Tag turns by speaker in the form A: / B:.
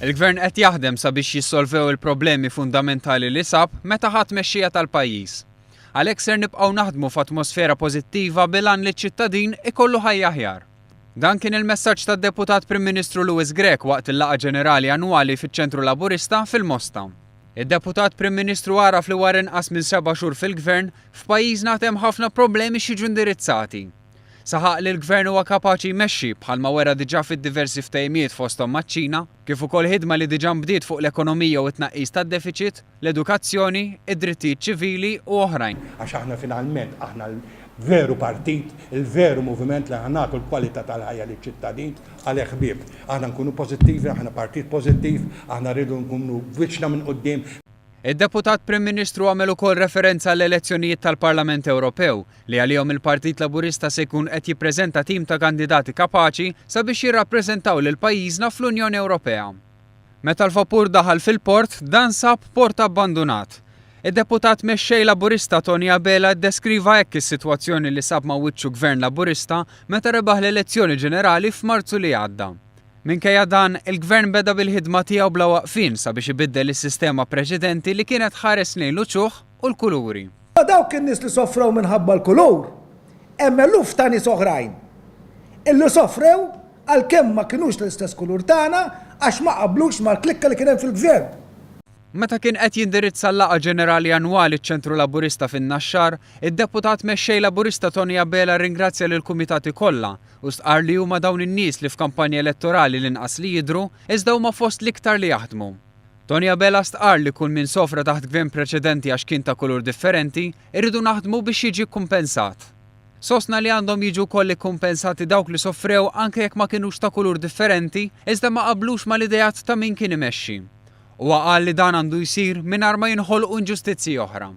A: Il-Gvern qed jaħdem sabiex jissolvew il-problemi fundamentali li sab meta ħa t-tmexxija tal-pajjiż. Għalhekk ser nibqgħu naħdmu f'atmosfera pożittiva bil-għan li ċ-ċittadin ikollu ħajja aħjar. Dan kien il-messaġġ tad-Deputat Prim Ministru Louis Grech waqt il-laqgħa ġenerali annwali fiċ-Ċentru Laburista fil-Mosta. Id-Deputat Prim Ministru għaraf li wara inqas minn seba' xhur fil-Gvern, f'pajjiżna għad hemm ħafna problemi x'jiġu indirizzati. Saħaq li l-Gvern huwa kapaċi jmexxi, bħalma wera diġà fid-diversi ftehimiet fosthom maċ-Ċina, kif ukoll ħidma li diġà nbdiet fuq l-ekonomija u t-tnaqqis tad-defiċit, l-edukazzjoni, id-drittijiet ċivili u oħrajn.
B: Għax aħna finalment, aħna l-veru partit, il-veru moviment li ħa nagħtu l-kwalità tal-ħajja liċ-ċittadin. Għalhekk ħbieb, aħna nkunu pożittivi, aħna partit pożittiv, aħna rridu nkunu b'wiċċna minn quddiem.
A: Id-Deputat Prim Ministru għamel ukoll referenza għall-elezzjonijiet tal-Parlament Ewropew, li għalihom il-Partit Laburista se jkun qed jippreżenta tim ta' kandidati kapaċi sabiex jirrappreżentaw lil pajjiżna fl-Unjoni Ewropea. Meta l-vapur daħal fil-port, dan sab port abbandunat. Id-Deputat Mexxej Laburista Tony Abela ddeskriva hekk is-sitwazzjoni li sab ma' wiċċu Gvern Laburista meta rebaħ l-elezzjoni ġenerali f'Marzu li għadda. Minkejja dan, il-Gvern beda bil-ħidma tiegħu bla waqfien sabiex ibiddel is-sistema preċedenti li kienet tħares lejn l-uċuħ u l-kuluri.
C: Ma' dawk in-nies li sofrew minħabba l-kulur, hemm eluf ta' nies oħrajn illi sofrew għalkemm ma kinux tal-istess kulur tagħna għax ma qablux mal-klikka li kien hemm fil-Gvern.
A: Meta kien qed jindirizza l-laqgħa ġenerali annwali ċ-Ċentru Laburista fin-Naxxar, id-Deputat Mexxej Laburista Tony Abela rringrazzja lill-kumitati kollha u stqarr li huma dawn in-nies li f'kampanja elettorali l-inqas li jidhru, iżda huma fost l-iktar li jaħdmu. Tony Abela stqarr li kull min sofra taħt gvern preċedenti għax kien ta' kulur differenti, irridu naħdmu biex jiġi kkumpensat. Sostna li għandhom jiġu wkoll ikkumpensati dawk li sofrew anke jekk ma kinux ta' kulur differenti iżda ma qablux mal-ideat ta' min kien imexxi. Huwa qal li dan għandu jsir mingħajr ma jinħolqu inġustizzji oħra.